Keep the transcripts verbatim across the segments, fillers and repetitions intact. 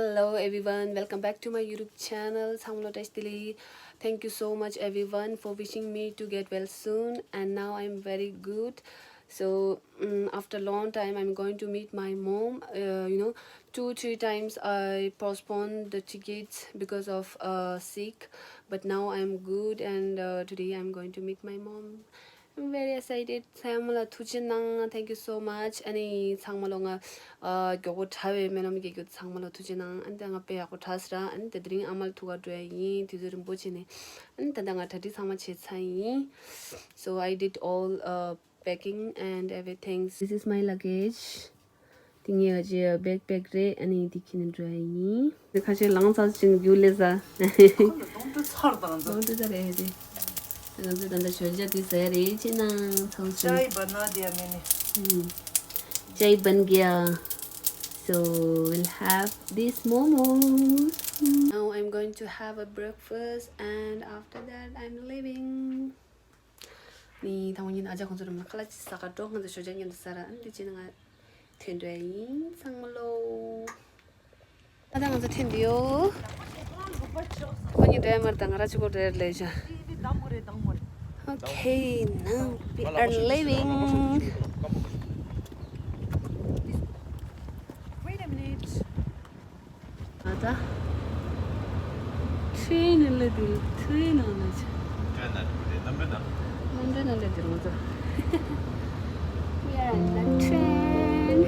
Hello everyone, welcome back to my YouTube channel, Sanglo Testili. Thank you so much everyone for wishing me to get well soon, and now I'm very good. So, mm, after a long time, I'm going to meet my mom. Uh, you know, two, three times I postponed the tickets because of uh, sick, but now I'm good, and uh, today I'm going to meet my mom. I'm very excited. ཚང་མ་ལ་ཐུགས་རྗེ་གནང་། Thank you so much. ཨ་ནི་ཚང་མ་ལོ་ང་ཨ་མགྱོགས་པོ་དྲག་པའི་སྨོན་ལམ་རྒྱག་རྒྱུ། ཚང་མ་ལ་ཐུགས་རྗེ་གནང་། ཨ་ནི་ད་ང་དཔེ་ཡག་པོ་དྲག་སོང་ར། ཨ་ནི་དེ་དེ་རིང་ཨ་མ་ལ་ཐུག་ག་འགྲོ་ཡ་ཡིན། དུས་ཚོད་རིང་པོ་བྱས་ནས། ཨ་ནི་ད་ལྟ་ང་གྲ་སྒྲིག་ཚང་མ་བྱས་ཚར་ཡིན། So I did all uh, packing and everything. This is my luggage. དེ་ངའི་ཨ་ཅེ་backpack རེད། ཨ་ནི་དེ་འཁྱེར་ནས་འགྲོ་ཡ་ཡིན། དེ་ཁ་ཤས་ལངས་ཚར་ཅིང་རྒྱུགས་ལས་ས། ཁོ་ལ་གདོང་དྲི་ཚར་དང་ཚར། གདོང་དྲི་ཚར་རེད་དེ། ང་ཚོས་ད་ལྟ་ཞོད་ཇ་དེ་ཟ་ཡ་རེད། ཅི་ནང་ཚང་སོང་། चाय बना दिया मैंने। हम्म, चाय बन गया। So we'll have this momos. Now I'm going to have a breakfast and after that I'm leaving. ནི་དང་པོ་ཉིན་ཨ་ཅག་ཁོང་ཚོ་རུམ་ལ་ཁ་ལག་ཅིག་ཟ་ག་འགྲོ། ང་ཚོ་ཞོད་ཇ་མཉམ་དུ་ཟ་ར། ཨ་ནི་དེ་བྱས་ན་ང་ཐོན་འགྲོ་ཡ་ཡིན། ཚང་མ་ལོ། ཨ་ད་ང་ཚོ་ཐོན་འདི་ཡོ། ཁོ་གཉིས་འགྲོ་ཡ་མར་དང་ང་ར་གཅིག་པོ་འགྲོ་ཡ་ལས་བྱ། Okay, now we are leaving. Wait a minute. ཨ་ད། ཁྲེན་ནི་ལེ་དུ་ཁྲེན་ནང་ལ་ཆ། ཁྲེན་ནང་ལ་དུ་རེད། གནམ་གྲུ་ནང་། གནམ་གྲུ་ནང་ལ་དུ་རེད་ང་ཚོ། We are in the train.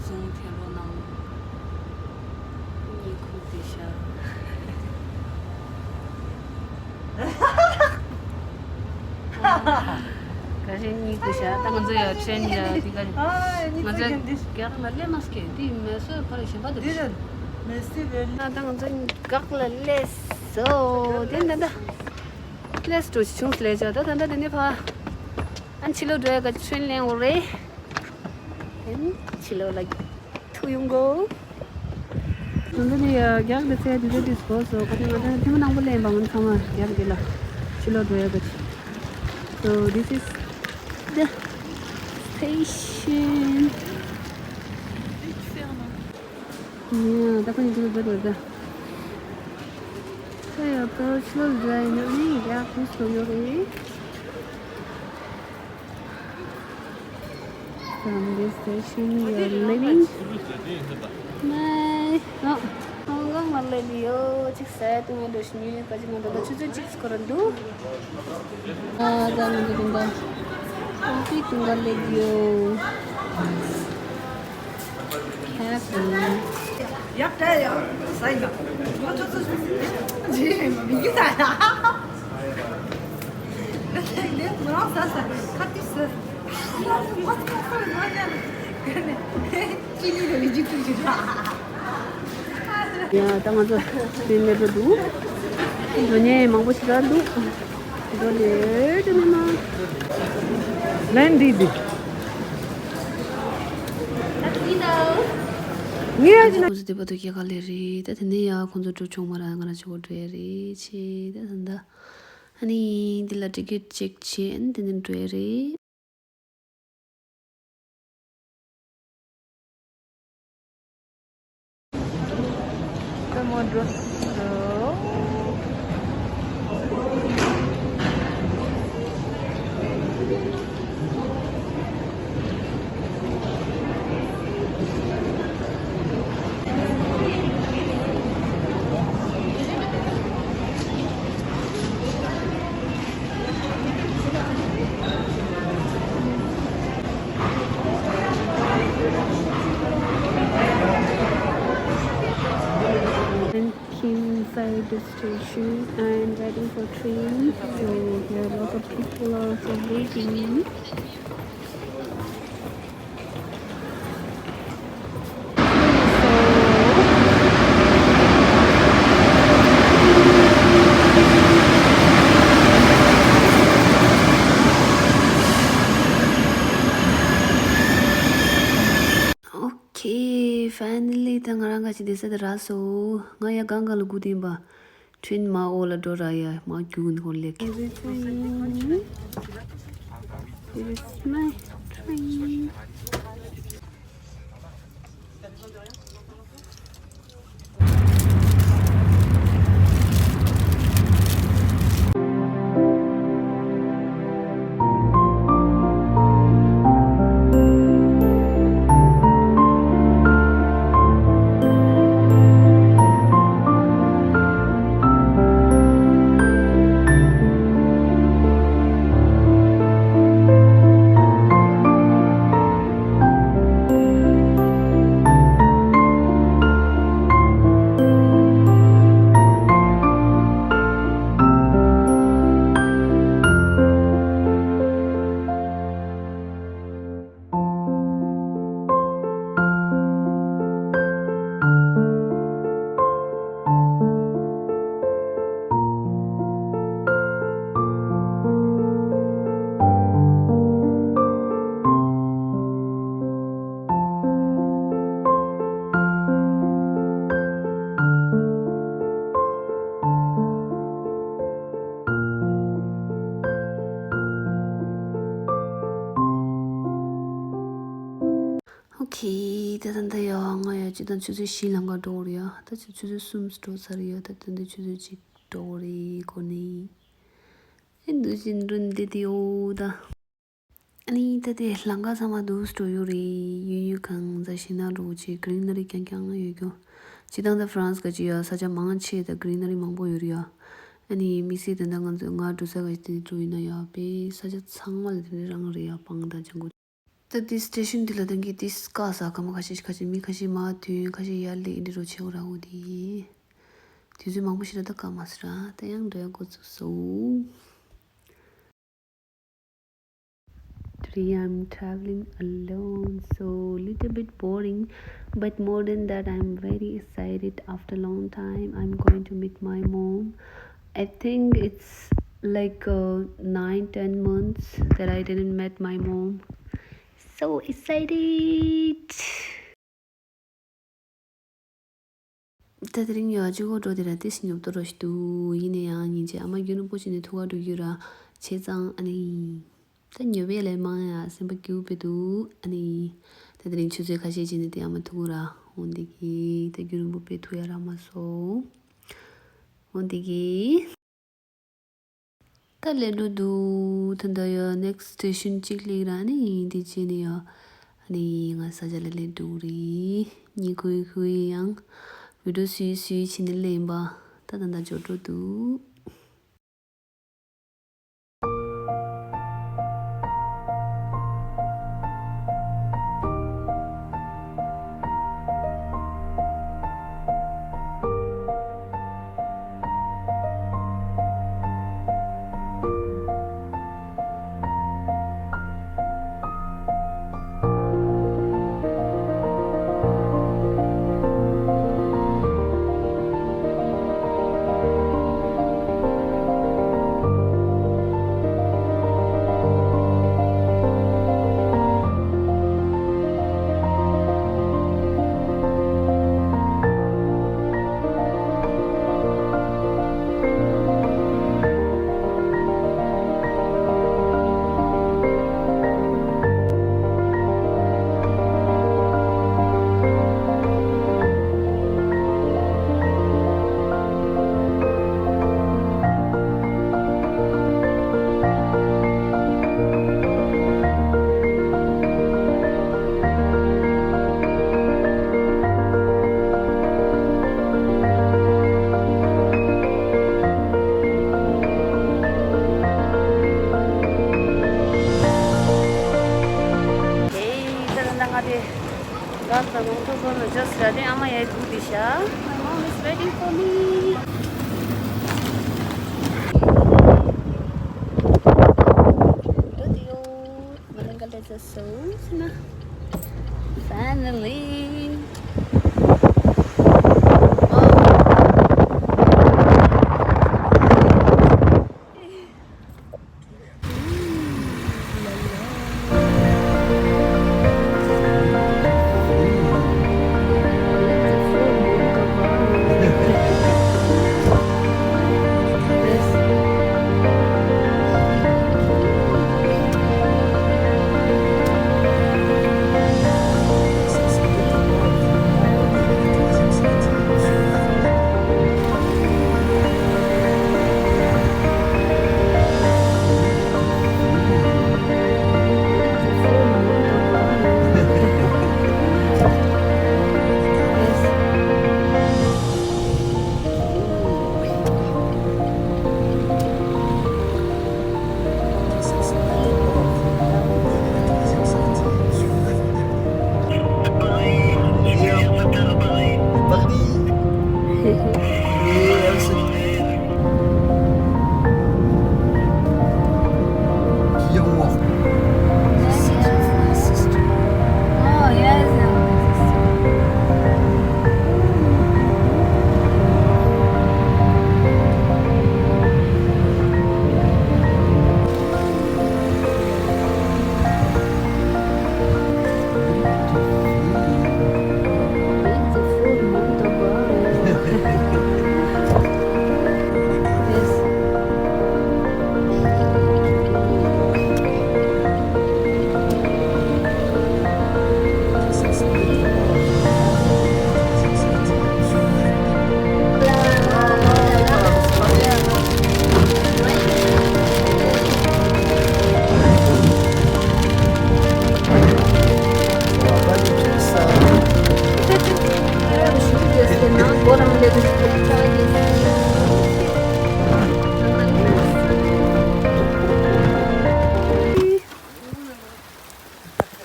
ཟུང་ཐལ་ལོ་ནང་གཉིད་ཁུག་དེ་ཤ། ག་རེ་གཉིད་ཁུག་ཤ། ད་ང་ཚོ་ཡ་ཁྲེན་ཡ་དེ་ག་ང་ཚོ་རྒྱག་ལ་ལེ་མ་སྐད་དེ་མེ་སོས་ཕར་ཞིམ་པ་དེ། ད་ང་ཚོ་གག་ལ་ལེ་སོ་དེ་ད་ད་ལེ་སོ་ཆུང་ལེ་ཅོ། ད་ད་ད་དེ་ནས་ཕ་ཨན་ཕྱི་ལོགས་འགྲོ་ཡ་ག་ཁྲེན་ལེན་འོ་རེད། ཨན་ཕྱི་ལོགས་ལ་ཐུག་ཡོང་གོ། ང་ཚོ་ནི་རྒྱག་ལ་ཚེ་དུས་ཚོད་དུས་གོ་སོ་ག་དེ་ང་ཚོ་ཐེངས་མ་དང་པོ་ལེན་པ་ང་ཚང་མ་རྒྱག་དེ་ལ་ཕྱི་ལོགས་འགྲོ་ཡ་ག་ཅི། So this is the station. ཡ་ད་ཁོ་ཡིན་དུས་འགྲོ་འགྲོ་ད། ད་ཡ་ད་ཕྱི་ལོགས་འགྲོ་ཡ་ཡིན་ན་ནི་རྒྱག་ཁུངས་སུ་ཡོད་རེད། From this station, we are leaving. Bye. Oh, Hong Kong ལ་སླེབས་ཡོད། ཅིག་ཟས་དུས་ང་འགྲོ་ཞིག་ཉོས་ག་ཅིག་ང་འགྲོ་ད་ཆུ་ཚོད་གཅིག་སྐོར་འདུག་ཨ་ད་ང་འགྲོ་དུང་ག་ཀོ་ཕི་དུང་ག་སླེབས་ཡོད། Cafe. ཡབ་ད་ཡ་ས་ཡ་ང་ཚོ་ཚོ་ཇི་མི་གི་ད་ཡ། ཁ་ཏི་ས། ཅི་ནི་རེ་ཇི་ཏུ་ཇི་ད། ཡ་ད་ང་ཚོ་དེ་ནས་འགྲོ་འདུག་འགྲོ་ཉེན་མང་པོ་ཞིག་རག་འདུག་འགྲོ་ལེ་དེ་ནས་མ། ལན་འདི་འདི། ངས་ཨ་ཅི་ན། ཁོང་ཚོ་དེ་བར་དུ་སྐྱེལ་ག་ལེ་རེད། ད་དེ་ནས་ཡ་ཁོང་ཚོ་འགྲོ་ཆོག་མ་ར་ང་ར་ཆོག་འགྲོ་ཡ་རེད་ཆེ་ད་ད་ད། ཨ་ནི་འདི་ལ་ཊི་ཀེ་ཊི་ཅེག་བྱས་ཨ་ནི་དེ་ནས་འགྲོ་ཡ་རེད། ད་མོ་འགྲོ་སོང་། I'm inside the station and waiting for train. So there are a lot of people are also waiting. Okay, finally ད་ང་རང་ག་ཅིག་བསྡད་ས་དེ་རག་སོང་། ང་ཡ་གང་ག་ལ་སྒུག་བསྡད་ཡིན་པ། ཊེན་མ་འོག་ལ་འགྲོ་ར་ཡ་མ་རྒྱུག་ནི་ཧོར་ལེགས། This is my train. Okay, ད་ད་ད་ཡ་ང་ཡ་ཅི་དང་ཆུ་ཚོད་བཞི་ལམ་ཁ་འགྲོ་རེད་ཡ། ད་ཆུ་ཆུ་ཚོད་གསུམ་འགྲོ་ཚར་ཡ། ད་ད་འདི་ཆུ་ཚོད་གཅིག་འགྲོ་རེད་གོ་ནི། ཨེ་འདུག་བཞིན་འགྲོ་འདི་དེ་ཡོ་ད། ཨ་ནི་ད་དེ་ལམ་ཁ་ཚང་མ་འདུག་སྤྲོ་ཡོད་རེད། གཡུ་གཡུ་གང་ཟ་ཤིང་ན་རོ་ཆེ་གི་རི་ན་རི་རྐྱང་རྐྱང་ཡོད་རྒྱུ། སྤྱི་བཏང་ད་ཧྥ་རན་སི་ག་ཅི་ཡ་ས་ཆ་མང་ཆེ་ད་གི་རི་ན་རི་མང་པོ་ཡོད་རེད་ཡ། ཨ་ནི་དམིགས་བསལ་དེ་འདྲ་ང་ཚོ་ང་འགྲོ་ས་ག་ཅི་དེ་འགྲོ་ཡིན་ན་ཡ་པའི་ས་ཆ་ཚང་མ་ལ་དེ་འདྲ་རང་རེད་ཡ། སྤང་དང་ལྗང་གུ། ད་དེ་སི་ཊེ་ཤན་འདི་ལ་དང་གི་དེ་སི་ཀ་ས་ཁ་མ་ཁ་ཤས་ཁ་ཤས་མི་ཁ་ཤས་མ་དོན་ཁ་ཤས་ཡར་ལས་འདི་རོ་ཆེ་བ་ར་འོ་དེ་ཡིན། དུས་ཚོད་མང་པོ་ཞིག་ལ་ད་ཀ་མ་སི་ར་ད་ཡང་འགྲོ་ཡ་འགོ་ཚུགས་སོང་། Today I'm traveling alone, so little bit boring, but more than that, I'm very excited. After a long time, I'm going to meet my mom. I think it's like uh, nine, ten months that I didn't met my mom. So excited! ད་དེ་རིང་ཡོད་ཅི་གོ་འགྲོ་དེ་ར་ཏིས་ཉོབ་ཏོ་རོ་ཞིག་འདུག་ཡིན་ནའི་ཡང་ཉིན་རྗེས་ཨ་མ་རྒྱུ་ནོར་པོ་ཅི་ནས་ཐུག་ག་འགྲོ་རྒྱུ་ར་བྱས་ཙང་ཨ་ནི། ད་ཉོབ་ཡས་ལས་མང་ཡ་སེམས་པ་སྐྱིད་པོ་དཔེ་འདུག་ཨ་ནི། ད་དེ་རིང་ཆུ་ཚོད་ཁ་ཤས་ཅི་ནས་དེ་ཨ་མ་ཐུག་ག་ར་འོང་དེ་གི་ད་རྒྱུ་ནོར་པོ་དཔེ་ཐུག་ཡ་ར་མ་སོང་། འོང་དེ་གི། ད་ལས་འགྲོ་འདུག་ད་ད་ཡ་ནེག་སི་ཊེ་ཤན་གཅིག་སླེབས་ར་ནི་འདི་བྱས་ནས་ཡ། ཨ་ནི་ང་ས་ཆ་ལ་སླེབས་འགྲོ་གི་རེད། ཉི་ཁུ་ཁུ་ཡང་བི་ཌི་ཡོ་སུས་སུས་བྱས་ནས་སླེབས་པ། ད་ད་ད་འབྱོར་འགྲོ་འདུག་མང་ཚོགས་ཚོ་ལ་just ར་དེ་ཨ་མ་ཡའི་འདུག་དེ་ཤ། My mom is waiting for me. འགྲོ་དེ་ཡོད། Malangaleza so, finally.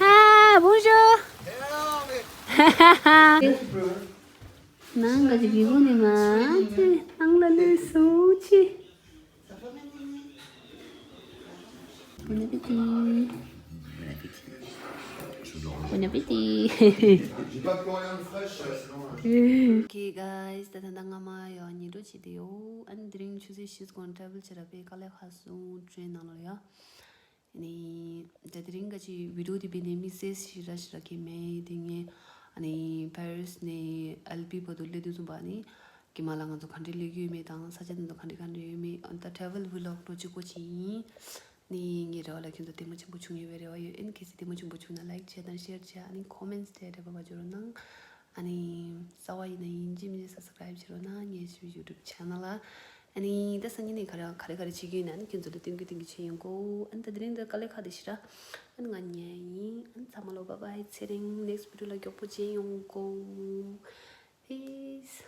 Ah, bonjour. ནང་ག་ཅིག་གི་གུ་ནི་མ་ཅི་ནང་ལ་ལུས་སུ་ཅི། Bon appétit. Bon appétit. Okay, guys, ད་ད་ང་མ་ཡོ་ཉི་འགྲོ་བྱེད་དེ་ཡོ། ཨན་དེ་རིང་ཆུ་ཚོད་བཞི་སྐོར་travel་བྱེད་ར་པའི་དཀའ་ལས་ཁག་སོང་train་ནང་ལ་ཡོ། ནི་ད་དེ་རིང་ག་ཅི་video་དེ་བེ་ནེ་མི་སེ་ཞི་ར་ཞི་ར་གི་མེ་དེ་ངས་ཨ་ནི་Paris་ནས་Albi་བར་དུ་སླེབས་དུས་ཙམ་པ་ནི་གི་མ་ལ་ང་ཚོ་ག་འདྲས་སླེབས་ཀྱི་ཡོད་མེད་དང་ས་ཆ་དེ་ཚོ་ག་འདྲས་ག་འདྲས་ཡོད་མེད་ཨ་ད་travel vlog་འགྲོ་གཅིག་པོ་ཅིག་ཡིན། ནི་ངའི་རེ་བ་ལ་ཁྱོད་ཚོ་བདེ་མོ་ཆེན་པོ་བྱུང་ཡོད་པའི་རེ་བ་ཡོད། ཨན་གལ་སྲིད་བདེ་མོ་ཆེན་པོ་བྱུང་ན་like་བྱས་དང་share་བྱས་ཨ་ནི་comments་དེ་རེ་བ་བ་འཇོག་རོགས་གནང་། ཨ་ནི་རྩ་བ་ཡིན་ན་ཡིན་གཅིག་མིན་གཅིག་subscribe་བྱེད་རོགས་གནང་ངའི་YouTube channel་ལ། ཨ་ནི་ད་སང་ཉིན་ནས་ག་རེ་ག་རེ་ག་རེ་བྱེད་ཀྱི་ཡོད་ན་ཨ་ནི་ཁྱོད་ཚོ་ལ་སྟོན་གྱི་སྟོན་གྱི་བྱེད་ཡོང་གོ། ཨ་ནི་ད་དེ་རིང་འདི་དཀའ་ལས་ཁག་དེ་ཞི་ར། ཨ་ནི་ང་ཉལ་ཡིན། ཨ་ནི་ཚང་མ་ལོ་bye bye་ཚེ་རིང་next video་ལ་མགྱོགས་པོ་མཇལ་ཡོང་གོ། Peace།